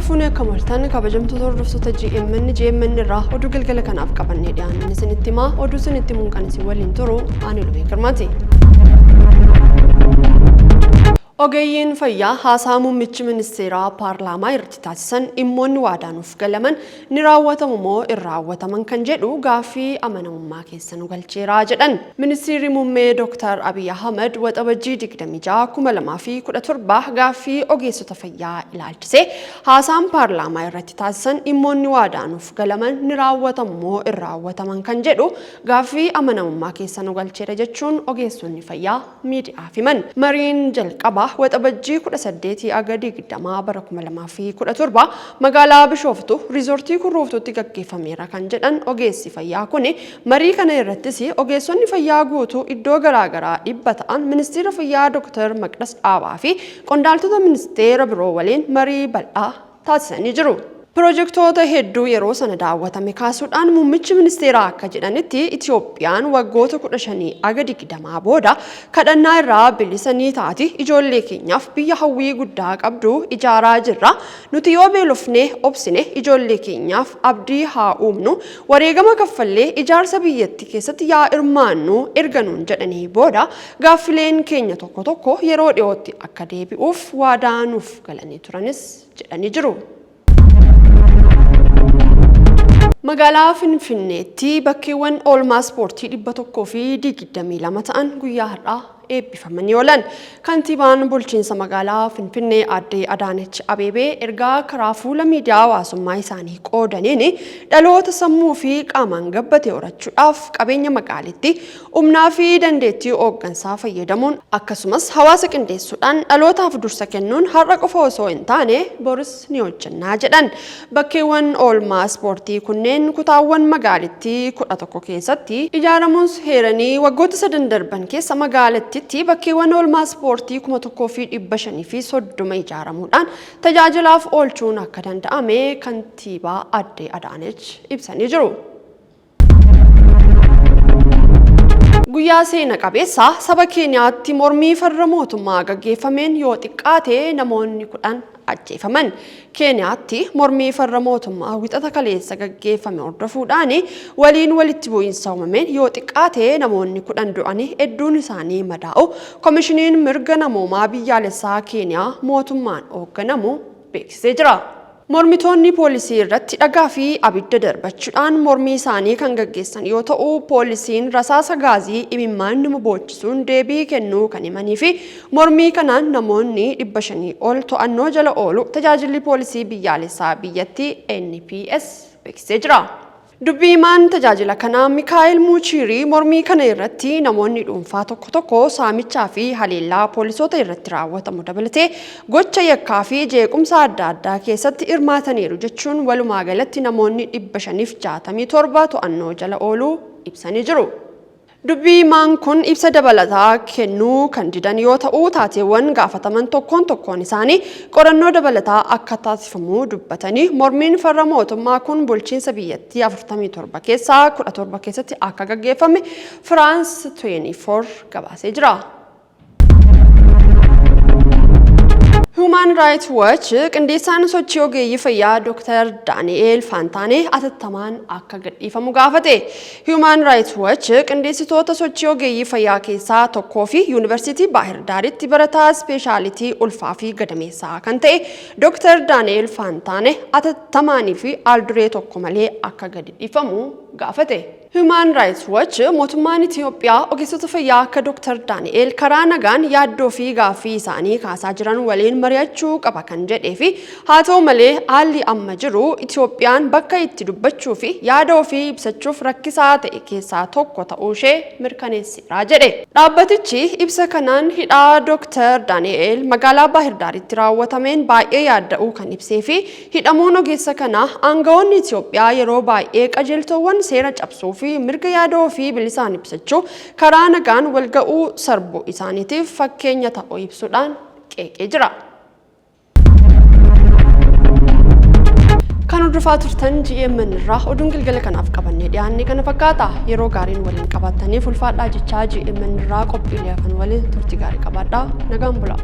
Fuunee akkam ooltan kabajamtoota hordoftoota GMN GMN irraa oduu galgala kanaaf qabannee dhiyaanne isinitti himaa oduu isinitti himuun kan isin waliin turu ani Lumee Girmaati. Ogeeyyiin fayyaa haasaa muummichi ministeeraa paarlaamaa irratti taasisan dhimmoonni waadaa nuuf galaman ni raawwatamu moo hin raawwataman kan jedhu gaaffii amanamummaa keessa nu galcheera jedhan. Ministiirri Muummee Dooktar Abiy Ahimad Waxabajjii 26, 2017 gaaffii ogeessota fayyaa ilaalchisee haasaan paarlaamaa irratti taasisan dhimmoonni waadaa nuuf galaman ni raawwatamu moo hin raawwataman kan jedhu gaaffii amanamummaa keessa nu galcheera jechuun ogeessonni fayyaa miidiyaaf himan. Mariin jalqabaa Waxabajjii 18 aga 20 bara 2017 magaalaa Bishooftuu Riizoortii Kurruuftuutti gaggeeffameera kan jedhan ogeessi fayyaa kuni marii kana irrattis ogeessonni fayyaa guutuu iddoo garaa garaa 100 ta'an Ministiira Fayyaa Dr. Maqdas Dhaabaa fi qondaaltota ministeera biroo waliin marii bal'aa taasisanii jiru. Pirojektoota hedduu yeroo sana daawwatame kaasuudhaan muummichi ministeeraa akka jedhanitti Itiyoophiyaan waggoota 15 aga 20 booda kadhannaa irraa bilisa ni taati, ijoollee keenyaaf biyya hawwii guddaa qabdu ijaaraa jirra, nuti yoo beelofnee obsine ijoollee keenyaaf abdii haa uumnu, wareegama kaffallee ijaarsa biyyattii keessatti yaa hirmaannu erga nuun jedhanii booda gaaffileen keenya tokko tokko yeroo dhiyootti akka deebi'uuf waadaa nuuf galanii turanis jedhanii jiru. Magaalaa Finfinneetti bakkeewwan oolmaa ispoortii 122 ta'an guyyaa har'aa eebbifamanii oolan. Kantiibaan bulchiinsa magaalaa Finfinnee Aadde Adaanech Abeebee ergaa karaa fuula miidiyaa hawaasummaa isaanii qoodaniin dhaloota sammuu fi qaamaan gabbate horachuudhaaf qabeenya magaalitti Humnaa fi dandeettii hooggansaa fayyadamuun akkasumas hawaasa qindeessuudhaan dhalootaaf dursa kennuun har'a qofa osoo hin taane boris ni hojjenna jedhan. Bakkeewwan oolmaa ispoortii kunneen kutaawwan magaalittii 11 keessatti ijaaramuus heeranii waggoota sadan darban keessa magaalattitti bakkeewwan oolmaa ispoortii 1530 ijaaramuudhaan tajaajilaaf oolchuun akka danda'ame kantiibaa Aadde Adaanech ibsanii jiru. Guyyaa seena qabeessa saba Keeniyaatti mormii farra mootummaa gaggeeffameen yoo xiqqaate namoonni 10 ajjeefaman. Keeniyaatti mormii farra mootummaa wixata kaleessa gaggeeffame hordofuudhaan waliin walitti bu'iinsa uumameen yoo xiqqaate namoonni 10 du'anii hedduun isaanii madaa'u Komishiniin Mirga Namoomaa Biyyaalessaa Keeniyaa mootummaan hoogganamu beeksisee jira. Mormitoonni poolisii irratti dhagaa fi abidda darbachuudhaan mormii isaanii kan gaggeessan yoo ta'u, poolisiin rasaasa gaazii imimmaan nama boochisuun deebii kennuu kan himanii fi mormii kanaan namoonni 500 ol to'annoo jala oolu tajaajilli poolisii biyyaalessaa biyyattii NPS beeksisee jira. Dubbi himaan tajaajila kanaa Mikaa'el Muuchiirii mormii kana irratti namoonni dhuunfaa tokko tokko saamichaa fi haleellaa poolisoota irratti raawwatamu dabalatee gocha yakkaa fi jeequmsa adda addaa keessatti hirmaataniiru jechuun walumaa galatti namoonni 567 to'annoo jala ooluu ibsanii jiru. Dubbi himaan kun ibsa dabalataa kennuu kan didan yoo ta'u, taateewwan gaafataman tokkoon tokkoon isaanii qorannoo dabalataa akka taasifamu dubbatanii, mormiin farra mootummaa kun bulchiinsa biyyattii 47 keessaa 17 keessatti akka gaggeeffame Firaans 24 gabaasee jira. Human Rights Watch qindeessaan sochii ogeeyyii fayyaa Dr. Daani'eel Faantaanee atattamaan akka gadhiifamu gaafate. Human Rights Watch qindeessitoota sochii ogeeyyii fayyaa keessaa tokkoo fi Yuunivarsiitii Baahir Daaritti barataa ispeeshaalitii ulfaa fi gadameessaa kan ta'e Dr. Daani'eel Faantaanee atattamaanii fi alduree tokko malee akka gadi dhiifamu gaafate. Human Rights Watch mootummaan Itiyoophiyaa ogeessota fayyaa akka Dr. Daani'eel karaa nagaan yaaddoo fi gaaffii isaanii kaasaa jiran waliin mari'achuu qaba kan jedhee fi haa ta'u malee haalli amma jiru Itiyoophiyaan bakka itti dubbachuu fi yaada ofii ibsachuuf rakkisaa ta'e keessaa tokko ta'uu ishee mirkaneesseera jedhe. Dhaabbatichi ibsa kanaan hidhaa Dr. Daani'eel magaalaa Baahirdaaritti raawwatameen baay'ee yaadda'uu kan ibsee fi Hidhamuun ogeessa kanaa aanga'oonni Itiyoophiyaa yeroo baay'ee qajeeltoowwan seera cabsuu fi mirga yaada ofii bilisaan ibsachuu, karaa nagaan walga'uu sarbuu isaaniitiif fakkeenya ta'uu ibsuudhaan qeeqee jira. Kan hordofaa turtan GMN irraa oduun galgala kanaaf qabannee dhiyaanne kana fakkaata. Yeroo gaariin waliin qabaattaniif ulfaadhaa jechaa GMN irraa qophiilee hafan waliin turtii gaarii qabaadhaa. Nagaan bulaa.